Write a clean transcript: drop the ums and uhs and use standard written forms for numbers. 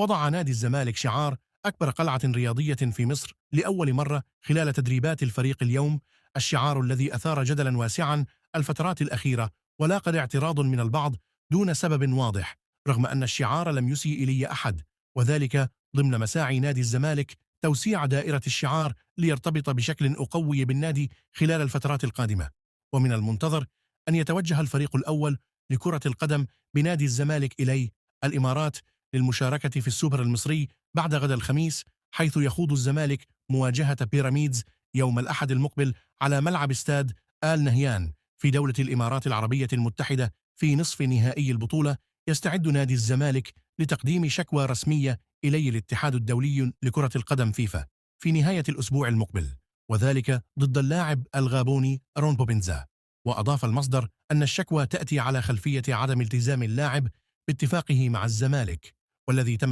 وضع نادي الزمالك شعار أكبر قلعة رياضية في مصر لأول مرة خلال تدريبات الفريق اليوم. الشعار الذي أثار جدلا واسعا الفترات الأخيرة ولاقى اعتراض من البعض دون سبب واضح، رغم أن الشعار لم يسيء إلي أحد، وذلك ضمن مساعي نادي الزمالك توسيع دائرة الشعار ليرتبط بشكل أقوي بالنادي خلال الفترات القادمة. ومن المنتظر أن يتوجه الفريق الأول لكرة القدم بنادي الزمالك إليه الإمارات للمشاركة في السوبر المصري بعد غد الخميس، حيث يخوض الزمالك مواجهة بيراميدز يوم الأحد المقبل على ملعب استاد آل نهيان في دولة الإمارات العربية المتحدة في نصف نهائي البطولة. يستعد نادي الزمالك لتقديم شكوى رسمية إلي الاتحاد الدولي لكرة القدم فيفا في نهاية الأسبوع المقبل، وذلك ضد اللاعب الغابوني رون بوبنزا. وأضاف المصدر أن الشكوى تأتي على خلفية عدم التزام اللاعب باتفاقه مع الزمالك، والذي تم